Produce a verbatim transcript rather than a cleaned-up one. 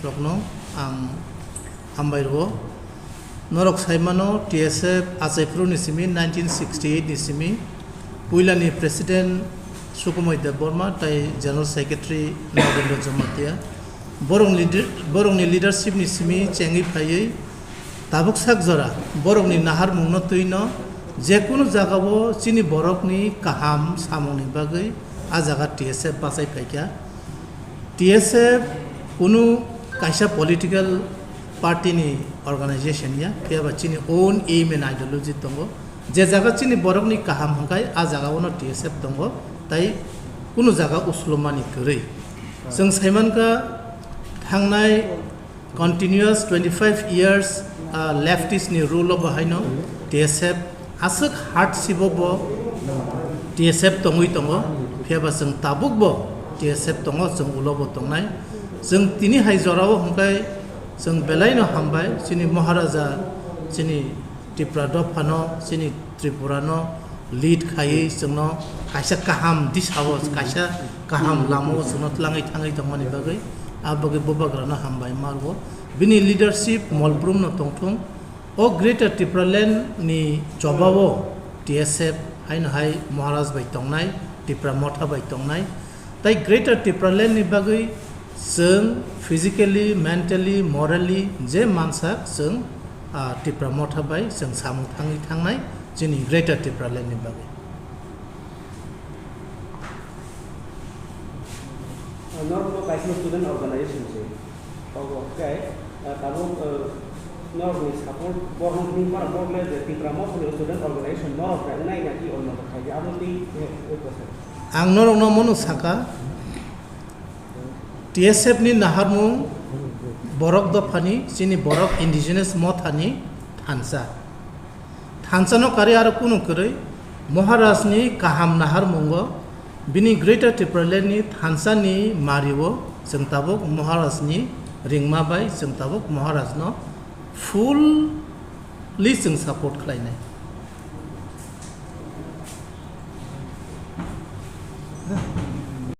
Rokno ang hambai rwo. Norok saimano T S F achaiphuru ni simi nineteen sixty-eight ni simi puilani president Sukumoi Debbarma tai general secretary Nagendra Jamatia. Borokni leader-, borokni leadership ni simi chengwi phaiwi tabuk sak jora borokni naharmungno twino jekunu jagao chini borokni kaham samungni bagwi a jaga T S F bachai phaikha. T S F kunu kaisa political party ni organization ya, phiya ba chini own aim and ideology tongo. Je jaga chini borokni kaham hwnkhe a jaga ono T S F tongo, tai kunu jaga uslomani kwrwi. Chwng saimankha thangnai continuous twenty-five years, ah, leftist ni rule o bahaino T S F aswk hardship o bo T S F tongwi tongo, phiya ba chwng tabuk bo T S F tongo, chwng ulo bo tongnai. Chwng tini hai jorao hwnkhe chwng belaino hambai, chini Maharaja, chini Tipra dophano, chini Tripurano lead khaiwi chwngno kaisa kaham disao, kaisa kaham lamao chwngno tlangwi thangwi tongmani bagwi, a bagwi bubagrano hambai ma rwo. Bini leadership molbrumno tongthung. O Greater Tipraland ni chobao T S F haino hai Maharaj bai tongnai, Tipra Motha bai tongnai. Tai Greater Tipraland ni bagwi chwng physically, mentally, morally je mansak chwng, ah, Tipra Motha bai chwng samung thangwi thangnai chini Greater Tipraland ni bagwi. Norok no kaisa student organization se. Obo khe, ah, tabuk, ah, norok ni support, borok ni para borok le je Tipra Motha ni student organization norok khe nai na ki onno khe khaidi abo tei, eh, eh, kwthai. Ang norok no mono saka, T S F ni naharmung borok dophani, chini borok indigenous mothani thansa. Thansa no karwi aro kunu kwrwi Maharaj ni kaham naharmungo bini Greater Tipraland ni thansa ni mario chwng tabuk Maharaj ni ringma bai chwng tabuk Maharaj no fully chwng support khlainai.